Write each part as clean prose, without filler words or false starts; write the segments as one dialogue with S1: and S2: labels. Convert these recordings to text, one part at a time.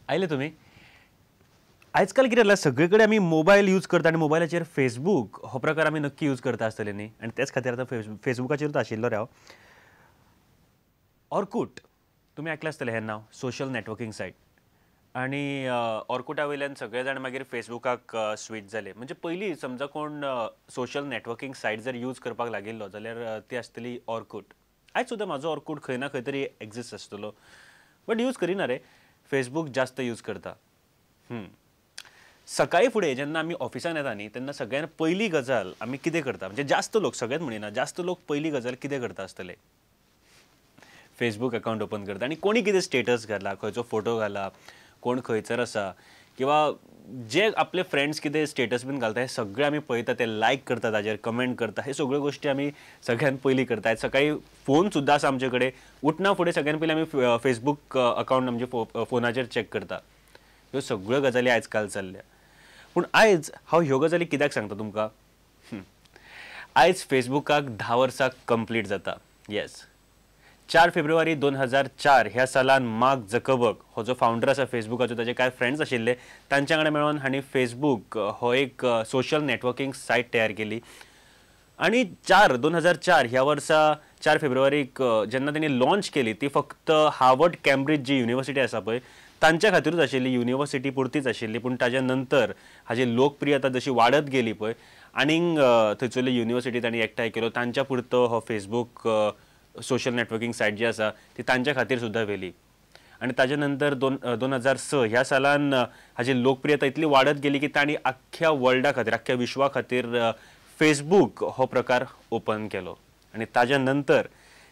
S1: आयले तुमी? आजकाल कितें जालां, सगळे कडेन आमी मोबायल यूज करता आनी मोबायलाचेर फेसबूक हो प्रकार आमी नक्की यूज करता आसतले न्ही, आनी तेच खातीर आतां फेसबुकाचेरूच आशिल्लो रे हांव. ऑर्कूट तुमी आयकलां आसतलें हें नांव, सोशल नॅटवर्कींग सायट. आनी ऑर्कुटा वयल्यान सगळे जाण मागीर फेसबुकाक स्विच जाले. म्हणजे पयलीं समजा कोण सोशल नॅटवर्कींग सायट जर यूज करपाक लागिल्लो जाल्यार ती आसतली ऑर्कूट. आयज सुद्दां म्हाजो ऑर्कूट खंय ना खंय तरी एग्जिस्ट आसतलो, बट यूज करिना रे, फेसबूक जास्त यूज करता. सकाळी फुडें जेन्ना आमी ऑफिसान येता न्ही तेन्ना सगळ्यान पयली गजाल आमी कितें करता, म्हणजे जास्त लोक, सगळेच म्हणिना, जास्त लोक पहिली गजाल कितें करता आसतले, फेसबूक अकावंट ओपन करता आनी कोणी कितें स्टेटस घाला, खंयचो फोटो घाला, कोण खंयसर आसा, किंवा जे आपले फ्रेंड्स कितें स्टेटस बीन घालता हे सगळे आमी पळयता, ते लायक करता, ताजेर कमेंट करता, हे सगळ्यो गोश्टी आमी सगळ्यान पयलीं करता. सकाळी फोन सुद्दां आसा आमचे कडेन, उठना फुडें सगळ्यान पयलीं आमी फेसबूक अकावंट आमचे फोनाचेर चॅक करता. ह्यो सगळ्यो गजाली आयज काल चल्ल्या. पूण आयज हांव ह्यो गजाली कित्याक सांगता तुमकां? आयज फेसबुकाक 10 वर्सां कंप्लीट जाता. येस, 4 फेब्रुवारी 2004 ह्या सालान मार्क झकरबर्ग हो जो फावंडर आसा फेसबुकाचो, ताजे कांय फ्रेंड्स आशिल्ले तांच्या कडेन मेळोन हांणी फेसबूक हो एक सोशल नॅटवर्कींग सायट तयार केली. आनी 2004 ह्या वर्सा 4 फेब्रुवारीक जेन्ना तेणी लॉन्च केली ती फक्त हार्वर्ड कॅम्ब्रिज जी युनिवर्सिटी आसा पळय तांच्या खातीरूच आशिल्ली, युनिवर्सिटी पुरतीच आशिल्ली. पूण ताज्या नंतर हाजी लोकप्रियता जशी वाडत गेली पळय आनीक थंयसरली युनिवर्सिटी तांणी एकठांय केलो, तांच्या पुरतो हो फेसबूक सोशल नॅटवर्कींग सायट जी आसा ती तांच्या खातीर सुद्दां व्हेली. आनी ताज्या नंतर 2006 ह्या सालान हाजी लोकप्रियता इतली वाडत गेली की तांणी आख्ख्या वर्ल्डा खातीर, आख्ख्या विश्वा खातीर फेसबूक हो प्रकार ओपन केलो. आनी ताज्या नंतर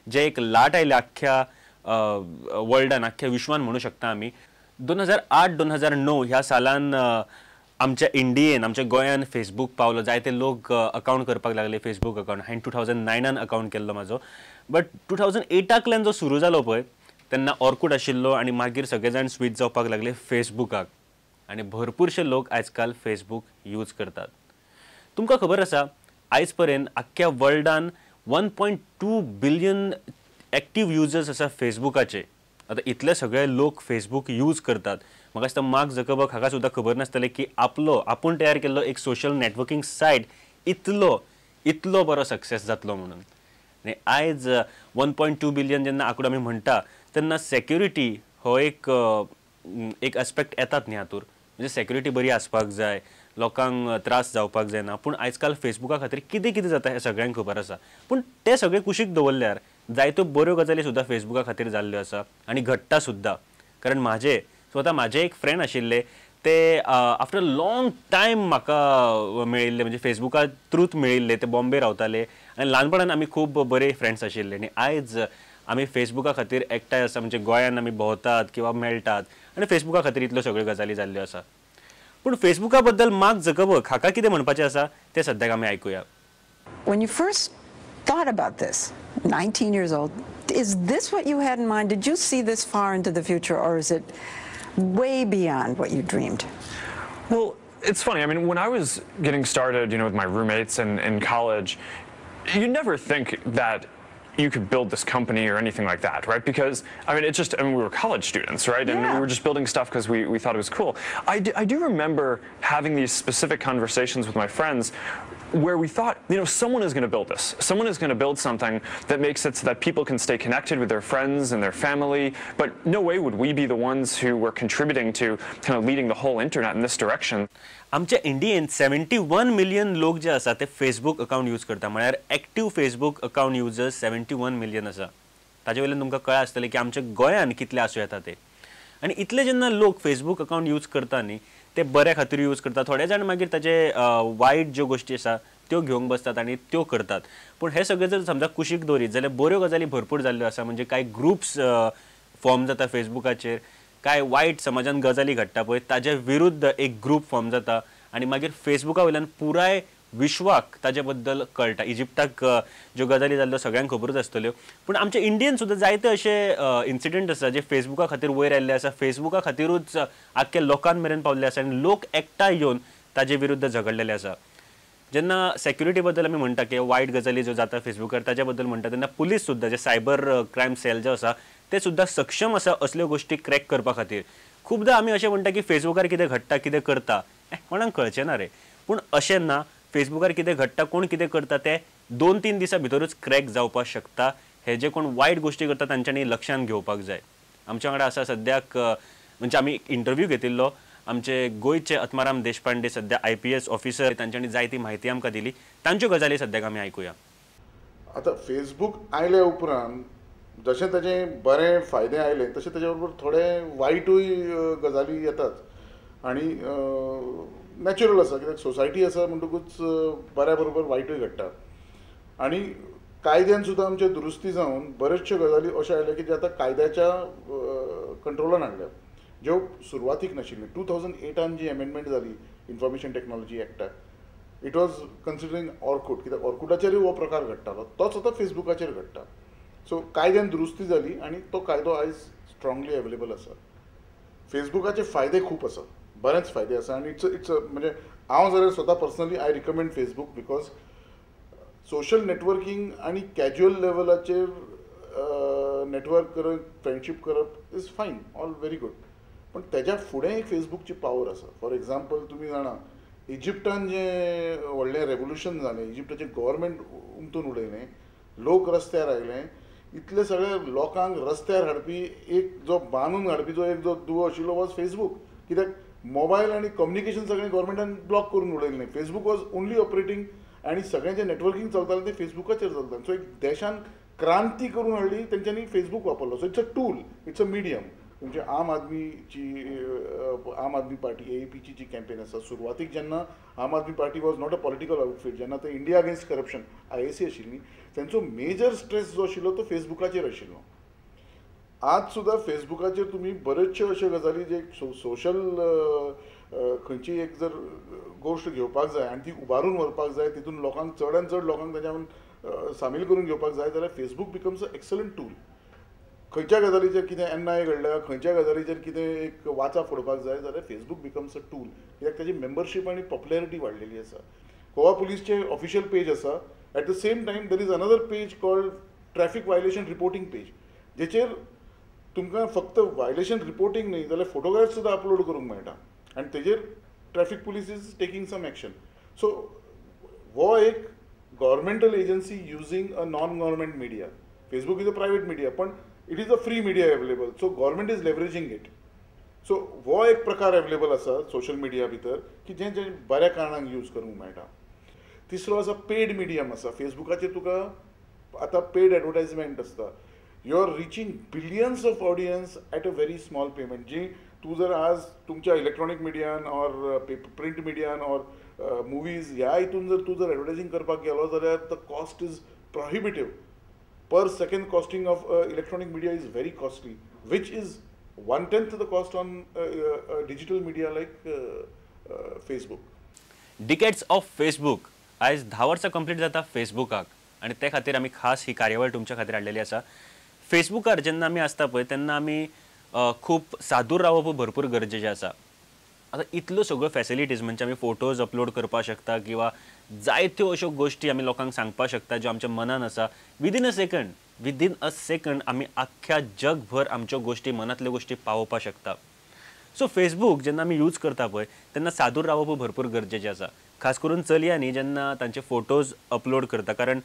S1: जे एक लाट आयली आख्ख्या वर्ल्डान, आख्ख्या विश्वान म्हणू शकता आमी, 2008 2009 ह्या सालान आमच्या इंडियेन, आमच्या गोंयान फेसबूक पावलो. जायते लोक अकावंट करपाक लागले फेसबूक अकावंट. हांवें 2009 अकावंट केल्लो म्हाजो, बट 2008 जो सुरू जालो पळय तेन्ना ऑर्कूट आशिल्लो आनी मागीर सगळे जाण स्विच जावपाक लागले फेसबुकाक आनी भरपूरशे लोक आयजकाल फेसबूक यूज करतात. तुमकां खबर आसा आयज पर्यंत आख्ख्या वर्ल्डान 1.2 बिलियन एक्टीव युजर्स आसा फेसबुकाचे. आतां इतले सगळे लोक फेसबूक यूज करतात. म्हाका दिसता मार्क झकरबर्ग हाका सुद्दां खबर नासतलें की आपलो आपूण तयार केल्लो एक सोशल नॅटवर्कींग सायट इतलो इतलो बरो सक्सेस जातलो म्हणून. आनी आयज 1.2 बिलियन जेन्ना आंकडो आमी म्हणटा तेन्ना सेक्युरिटी हो एक एक एस्पेक्ट येतात न्ही हातूर, म्हणजे सेक्युरिटी बरी आसपाक जाय, लोकांक त्रास जावपाक जायना. पूण आयज काल फेसबुका खातीर कितें कितें जाता हें सगळ्यांक खबर आसा. पूण तें सगळें कुशीक दवरल्यार जायत्यो बऱ्यो गजाली सुद्दां फेसबुका खातीर जाल्ल्यो आसा आनी घडटा सुद्दां. कारण म्हाजे स्वता म्हाजे एक फ्रेंड आशिल्ले ते आफ्टर लॉंग टायम म्हाका मेळिल्ले, म्हणजे फेसबुका थ्रूच मेळिल्ले. ते बॉम्बे रावताले आनी ल्हानपणान आमी खूब बरे फ्रेंड्स आशिल्ले. आनी आयज आमी फेसबुका खातीर एकठांय आसा, म्हणजे गोंयान आमी भोंवतात किंवा मेळटात आनी फेसबुका खातीर इतल्यो सगळ्यो गजाली जाल्ल्यो आसा. पूण फेसबुका बद्दल मार्क झकरबर्ग हाका कितें म्हणपाचें आसा तें सद्याक आमी आयकुया.
S2: When you first thought about this, 19 years old, is this what you had in mind? Did you see this far into the future, or is it way beyond what you dreamed?
S3: Well, it's funny. I mean, when I was getting started, you know, with my roommates and in college, you never think that you could build this company or anything like that, right? Because, I mean, it's just, I mean, we were college students, right? And we were just building stuff because we thought it was cool. I do remember having these specific conversations with my friends where we thought, you know, someone is going to build this. Someone is going to build something that makes it so that people can stay connected with their friends and their family, but no way would we be the ones who were contributing to kind of leading the whole internet in this direction.
S1: आमच्या इंडियेन 71 million लोक जे आसा ते Facebook account use करता, म्हळ्यार active Facebook account users 71 million आसा. ताजे वयल्यान तुमकां कळ्ळां आसतलें की आमच्या गोंयान कितले आसूं येता ते. आनी इतले जेन्ना लोक फेसबूक अकावंट यूज करता न्ही ते बऱ्या खातीर यूज करता, थोडे जाण मागीर ताजे वायट ज्यो गोश्टी आसा त्यो घेवंक बसतात आनी त्यो करतात. पूण हे सगळें जर समजा कुशीक दवरीत जाल्यार बऱ्यो गजाली भरपूर जाल्ल्यो आसा. म्हणजे कांय ग्रुप्स फॉर्म जाता फेसबुकाचेर, कांय वायट समाजान गजाली घडटा पळय ताजे विरुद्ध एक ग्रूप फॉर्म जाता आनी मागीर फेसबुका वयल्यान पुराय विश्वाक ताजे बद्दल कळटा. इजिप्ताक ज्यो गजाली जाल्ल्यो सगळ्यांक खबरूच आसतल्यो. पूण आमच्या इंडियन सुद्दां जायते अशे इन्सिडंट आसा जे फेसबुका खातीर वयर आयिल्ले आसा, फेसबुका खातीरूच आख्ख्या लोकां मेरेन पावल्ले आसा आनी लोक एकठांय येवन ताजे विरुद्ध झगडलेले आसा. जेन्ना सेक्युरिटी बद्दल आमी म्हणटा की वायट गजाली ज्यो जाता फेसबुकार ताज्या बद्दल म्हणटा तेन्ना पुलीस सुद्दां जे सायबर क्रायम सेल जो आसा ते सुद्दां सक्षम आसा असल्यो गोश्टी क्रॅक करपा खातीर. खूपदां आमी अशें म्हणटा की फेसबुकार कितें घडटा कितें करता कोणाक कळचें ना रे, पूण अशें ना. फेसबुकार कितें घडटा कोण कितें करता तें 2-3 दिसां भितरूच क्रॅक जावपाक शकता. हे जे कोण वायट गोश्टी करता तांच्यांनी लक्षांत घेवपाक जाय. आमच्या वांगडा आसा सद्याक म्हणजे आमी इंटरव्यू घेतिल्लो आमचे गोंयचे आत्माराम देशपांडे, सद्या IPS officer, तांच्यांनी जायती म्हायती आमकां दिली. तांच्यो गजाली सद्याक आमी आयकुया.
S4: आतां फेसबूक आयल्या उपरांत जशें ताजे बरे फायदे आयले तशें ताजे बरोबर थोडे वायटूय गजाली येतात आनी नॅचरल आसा, कित्याक सोसायटी आसा म्हणटकूच बऱ्या बरोबर वायटूय घडटा. आनी कायद्यान सुद्दां आमचे दुरुस्ती जावन बऱ्योचश्यो गजाली अश्यो आयल्यो की जे आतां कायद्याच्या कंट्रोलान हाडल्या, ज्यो सुरवातीक नाशिल्ल्यो. 2008 जी एमेंडमेंट जाली इन्फॉर्मेशन टॅक्नॉलॉजी एक्टाक, it was considering Orkut, कित्याक ऑर्कुटाचेरूय हो प्रकार घडटालो, तोच आतां फेसबुकाचेर घडटा. सो कायद्यान दुरुस्ती जाली आनी तो कायदो आयज स्ट्रांगली अवेलेबल आसा. फेसबुकाचे फायदे खूब आसा, बरेच फायदे आसा आनी it's it's म्हणजे हांव जाल्यार स्वता personally I recommend Facebook because social networking आनी कॅज्युअल लेवलाचेर नेटवर्क करप, फ्रेंडशीप करप is fine, all very good. पण तेज्या फुडें एक फेसबुकची पावर आसा. फॉर एग्जाम्पल तुमी जाणा इजिप्टान जें व्हडलें रेवोल्युशन जालें, इजिप्टाचें गव्हर्मेंट उमथून उडयलें, लोक रस्त्यार आयले, इतले सगळे लोकांक रस्त्यार हाडपी एक जो बांदून हाडपी जो एक जो दुवो आशिल्लो वॉज फेसबूक. कित्याक मोबायल आनी कम्युनिकेशन सगळें गव्हर्मेंटान ब्लॉक करून उडयलें, फेसबूक वॉज ओन्ली ऑपरेटींग आनी सगळ्यांचें नेटवर्कींग चलतालें तें फेसबुकाचेर चलतालें. सो एक देशान क्रांती करून हाडली तेंच्यांनी फेसबूक वापरलो. So it's a tool, it's a medium. म्हणजे आम आदमीची आम आदमी पार्टी AAPची जी कॅम्पेन आसा, सुरवातीक जेन्ना Aam Aadmi Party was not a political outfit, जेन्ना ते इंडिया अगेन्स्ट करप्शन IAC आशिल्ली, तेंचो मेजर स्ट्रेस जो आशिल्लो तो फेसबुकाचेर आशिल्लो. आज सुद्दां फेसबुकाचेर तुमी बऱ्योचश्यो अश्यो गजाली जे सोशल खंयची एक जर गोश्ट घेवपाक जाय आनी ती उबारून व्हरपाक जाय, तितून लोकांक चडान चड लोकांक ताच्या सामील करून घेवपाक जाय जाल्यार Facebook becomes a excellent tool. खंयच्या गजालीचेर कितें अन्याय घडल्या, खंयच्या गजालीचेर कितें एक वाचा फोडपाक जाय जाल्यार फेसबूक बिकम्स अ टूल, कित्याक ताजी मेंबरशीप आनी पॉप्युलरिटी वाडलेली आसा. गोवा पुलीसचें ऑफिशियल पेज आसा, at the same time there is another page called traffic violation reporting page, जेचेर तुमकां फक्त वायलेशन रिपोर्टींग न्हय जाल्यार फोटोग्राफ सुद्दां अपलोड करूंक मेळटा आनी तेजेर traffic police is taking some action. So हो एक governmental agency using a non government media. Facebook is a private media पण it is a free media available, so government is leveraging it. So हो एक प्रकार available आसा social media भितर की जें जें बऱ्या कारणांक यूज करूंक मेळटा. तिसरो आसा पेड मिडियम आसा. फेसबुकाचेर तुका आतां पेड एडवर्टायजमेंट आसता, you are reaching billions of audience at a very small payment. जी तूं जर आज तुमच्या इलेक्ट्रॉनीक मिडियान ऑर प्रिंट मिडियान ऑर मुवीज ह्या हितून जर तूं जर एडवर्टायजींग करपाक गेलो जाल्यार the cost is prohibitive. Per second costing of electronic media is very costly, which is 1/10 the cost on digital media like Facebook.
S1: Decades of Facebook आयज 10 वर्सां कंप्लीट जाता फेसबुकाक आनी ते खातीर आमी खास ही कार्यावळ तुमच्या खातीर हाडलेली आसा. फेसबुकार जेन्ना आमी आसता पळय तेन्ना आमी खूब सादूर रावप भरपूर गरजेचें आसा. आतां इतल्यो सगळ्यो फॅसिलिटीज म्हणजे आमी फोटोज अपलोड करपाक शकता किंवा जायत्यो अश्यो गोश्टी आमी लोकांक सांगपाक शकता ज्यो आमच्या मनान आसा. विदीन अ सेकंड आमी आख्ख्या जगभर आमच्यो गोश्टी, मनांतल्यो गोश्टी पावोवपाक शकता. सो फेसबूक जेन्ना आमी यूज करता पळय तेन्ना सादूर रावप भरपूर गरजेचें आसा. खास करून चलयांनी जेन्ना तांचे फोटोज अपलोड करता, कारण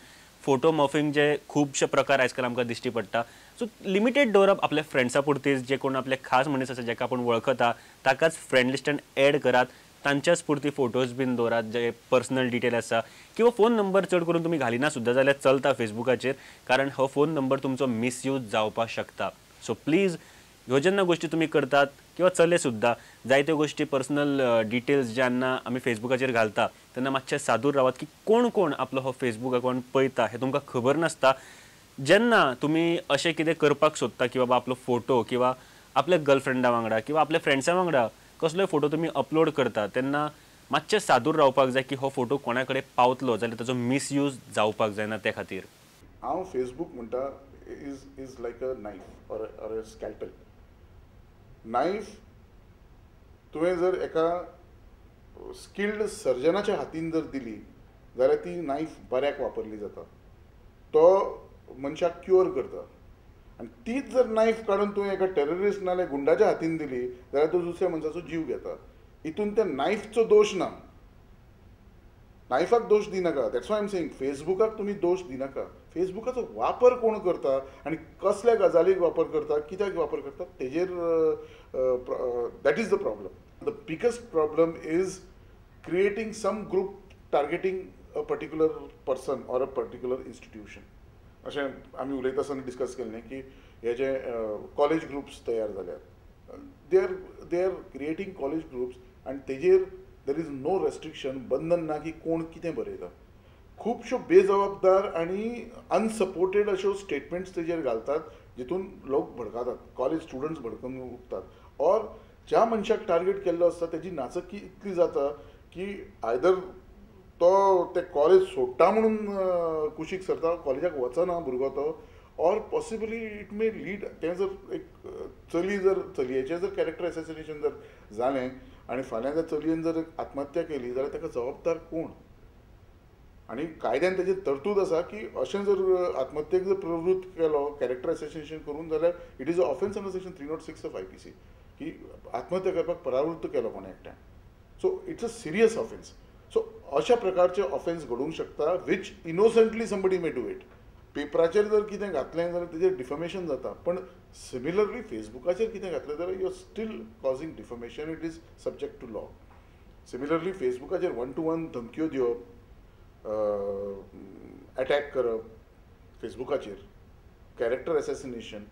S1: फोटो मॉफिंग जे खुबशे प्रकार आजकाल आमकां दिश्टी पडटा. सो लिमिटेड दवरप आपल्या फ्रेंड्सा पुरतीच, जे कोण आपले खास मनीस आसा जाका आपूण वळखता ताकाच फ्रेंड लिस्टान एड करात, तांच्याच पुरती फोटोज बीन दवरात जे पर्सनल डिटेल आसा, किंवा फोन नंबर चड करून तुमी घालिना सुद्दां जाल्यार चलता फेसबुकाचेर, कारण हो फोन नंबर तुमचो मिसयूज जावपाक शकता. सो प्लीज ह्यो जेन्ना गोश्टी तुमी करतात किंवा चले सुद्दां जायत्यो गोश्टी पर्सनल डिटेल्स जेन्ना आमी फेसबुकाचेर घालता तेन्ना मातशें सादूर रावात की कोण कोण आपलो हो फेसबूक अकावंट पळयता हें तुमकां खबर नासता. जेन्ना तुमी अशें कितें करपाक सोदता की बाबा आपलो फोटो किंवा आपल्या गर्लफ्रेंडा वांगडा किंवा आपल्या फ्रेंड्सा वांगडा कसलोय फोटो तुमी अपलोड करता तेन्ना मातशें सादूर रावपाक जाय की हो फोटो कोणा कडेन पावतलो जाल्यार ताचो मिसयूज जावपाक जायना. ते खातीर
S4: हांव फेसबूक म्हणटा is like a knife or a scalpel. Knife तुवें जर एका स्किल्ड सर्जनाच्या हातीन जर दिली जाल्यार ती नायफ बऱ्याक वापरली जाता, तो मनशाक क्युअर करता. आनी तीच जर नायफ काडून तुवें एका टेररिस्ट नाल्यार गुंडाच्या हातीन दिली जाल्यार तो दुसऱ्या मनशाचो जीव घेता. हितून त्या नायफचो दोश ना, नायफाक दोश दिनाका. That's why I am saying फेसबुकाक तुमी दोश दिनाका. फेसबुकाचो वापर कोण करता आनी कसल्या गजालीक वापर करता, कित्याक वापर करता तेजेर that is the problem. The biggest problem is creating some group targeting a particular person or a particular institution. अशें आमी उलयता आसतना डिस्कस केल्लें की हे जे कॉलेज ग्रुप्स तयार जाल्यात, they are creating college groups आनी तेजेर there is no restriction, बंधन ना की कोण कितें बरयता. खुबश्यो बेजबाबदार आनी अनसपोर्टेड अश्यो स्टेटमेंट्स तेजेर घालतात जितून लोक भडकातात, कॉलेज स्टुडंट्स भडकून उठतात. ऑर ज्या मनशाक टार्गेट केल्लो आसता तेजी नाचकी इतली जाता की आयदर तो ते कॉलेज सोडटा म्हणून कुशीक सरता, कॉलेजाक वचना भुरगो तो, or possibly it may lead तें जर एक चली जर चलयेचें जर कॅरेक्टर एसेसिनेशन जर जालें आनी फाल्यां जर चलयेन जर आत्महत्या केली जाल्यार ताका जबाबदार कोण? आनी कायद्यान तेजेर तरतूद आसा की अशें जर आत्महत्येक जर प्रवृत्त केलो कॅरेक्टर एसेसिनेशन करून जाल्यार it is a offence under section 306 of IPC की आत्महत्या करपाक परावृत्त केलो कोणें एकट्यान. So it's a serious offence. So अशा प्रकारचे ऑफेन्स घडूंक शकता which innocently somebody may do it. पेपराचेर जर कितें घातलें जाल्यार तेजेर डिफमेशन जाता, पण सिमिलरली फेसबुकाचेर कितें घातलें जाल्यार you are still causing defamation, it is subject to law. Similarly फेसबुकाचेर 1 to 1 धमक्यो दिवप, एटॅक करप फेसबुकाचेर, कॅरेक्टर एसेसिनेशन.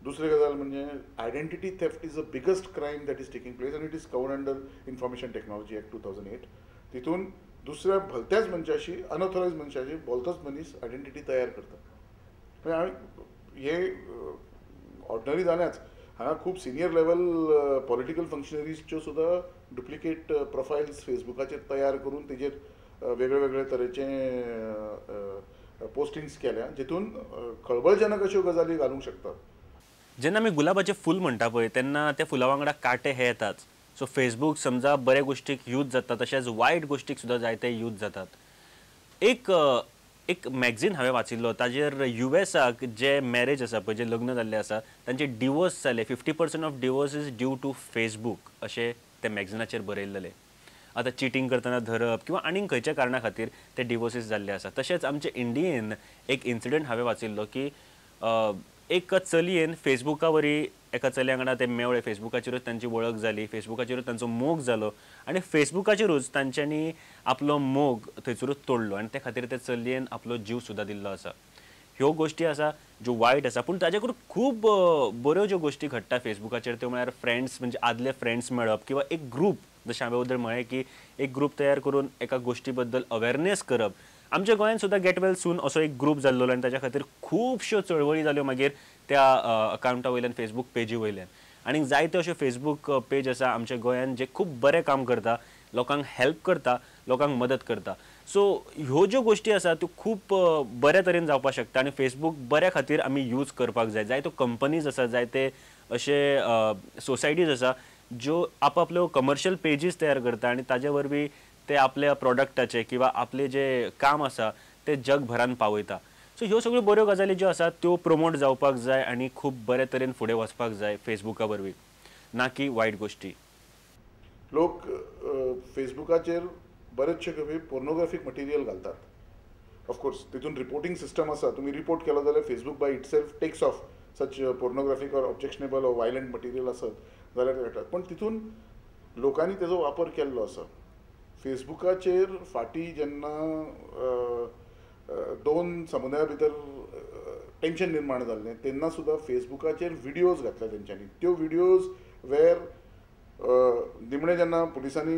S4: दुसरी गजाल म्हणजे identity theft is the biggest crime that is taking place आनी it is covered under information technology act 2008. तितून दुसऱ्या भलत्याच मनशाशी, अनऑथोरायज मनशाशी भलतोच मनीस आयडेंटिटी तयार करता. म्हणजे हांवें हे ऑर्डनरी जाल्याच हांगा खूब सिनियर लेवल पॉलिटिकल फंक्शनरीजच्यो सुद्दां डुप्लिकेट प्रोफायल्स फेसबुकाचेर तयार करून तेजेर वेगळे वेगळे तरेचे पोस्टिंग्स केल्या जितून खळबळजनक अश्यो गजाली घालूंक शकतात.
S1: जेन्ना आमी गुलाबाचें फूल म्हणटा पळय तेन्ना त्या फुला वांगडा कांटे हे येतात. सो फेसबूक समजा बऱ्या गोष्टीक यूज जाता तशेंच वायट गोष्टीक सुद्दां जायते यूज जातात. एक एक मॅगझीन हांवें वाचिल्लो ताजेर युएसाक जे मॅरेज आसा पळय, जे लग्न जाल्ले आसा तांचे डिवोर्स जाले, 50% of divorce is due to Facebook अशें त्या मॅगझिनाचेर बरयल्लें. आतां चिटींग करतना धरप किंवा आनीक खंयच्या कारणा खातीर ते डिवोर्सीस जाल्ले आसा. तशेंच आमचे इंडियेन एक इन्सिडंट हांवें वाचिल्लो की एक चलयेन फेसबुका वरी एका चल्या वांगडा ते मेवळे, फेसबुकाचेरूच तांची वळख जाली, फेसबुकाचेरूच तांचो मोग जालो आनी फेसबुकाचेरूच तांच्यांनी आपलो मोग थंयसरूच तोडलो आनी ते खातीर ते चलयेन आपलो जीव सुद्दां दिल्लो आसा. ह्यो गोश्टी आसा ज्यो वायट आसा, पूण ताजे करून खूब बऱ्यो ज्यो गोश्टी घडटा फेसबुकाचेर त्यो म्हळ्यार फ्रेंड्स, म्हणजे आदले फ्रेंड्स मेळप किंवा एक ग्रूप, जशें हांवें वदळ म्हळें की एक ग्रूप तयार करून एका गोश्टी बद्दल अवेरनेस करप. आमच्या गोंयांत सुद्दां गेट वेल सून असो एक ग्रूप जाल्लो आनी ताच्या खातीर खुबश्यो चळवळी जाल्यो मागीर त्या अकावंटा वयल्यान, फेसबूक पेजी वयल्यान. आनी जायत्यो अश्यो फेसबूक पेज आसा आमच्या गोंयांत जे खूब बरें काम करता, लोकांक हेल्प करता, लोकांक मदत करता. सो ह्यो ज्यो गोश्टी आसा त्यो खूब बऱ्या तरेन जावपाक शकता आनी फेसबूक बऱ्या खातीर आमी यूज करपाक जाय. जायत्यो कंपनीज आसा, जायते अशे सोसायटीज आसा ज्यो आपआपल्यो कमर्शियल पेजीस तयार करता आनी ताजे वरवीं ते आपल्या प्रोडक्टाचे किंवा आपले जे काम आसा ते जगभरान पावयता. सो ह्यो सगळ्यो बऱ्यो गजाली ज्यो आसा त्यो प्रमोट जावपाक जाय आनी खूब बरे तरेन फुडें वचपाक जाय फेसबुका वरवीं, ना की वायट गोश्टी.
S4: लोक फेसबुकाचेर बरेचशे खेपे पोर्नोग्राफीक मटेरियल घालतात. ऑफकोर्स तितून रिपोर्टींग सिस्टम आसा, तुमी रिपोर्ट केलो जाल्यार Facebook by itself takes off such pornographic or objectionable or violent material आसत जाल्यार मेळटात, पूण तितून लोकांनी तेजो वापर केल्लो आसा. फेसबुकाचेर फाटीं जेन्ना दोन समुदाया भितर टेंशन निर्माण जाल्लें तेन्ना सुद्दां फेसबुकाचेर विडियोज घातले तेंच्यांनी. त्यो विडियोज वेर निमणें जेन्ना पुलिसांनी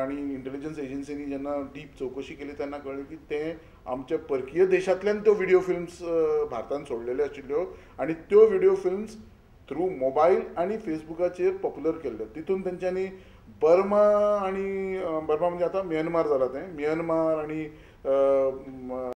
S4: आनी इंटेलिजन्स एजन्सीनी जेन्ना डीप चवकशी केली तेन्ना कळ्ळें की तें आमच्या परकीय देशांतल्यान त्यो विडियो फिल्म्स भारतान सोडलेल्यो आशिल्ल्यो आनी त्यो विडियो फिल्म्स थ्रू मोबायल आनी फेसबुकाचेर पॉप्युलर केल्ल्यो. तितून तेंच्यांनी बर्मा आनी बर्मा म्हणजे आतां म्यानमार जाला तें, म्यानमार आनी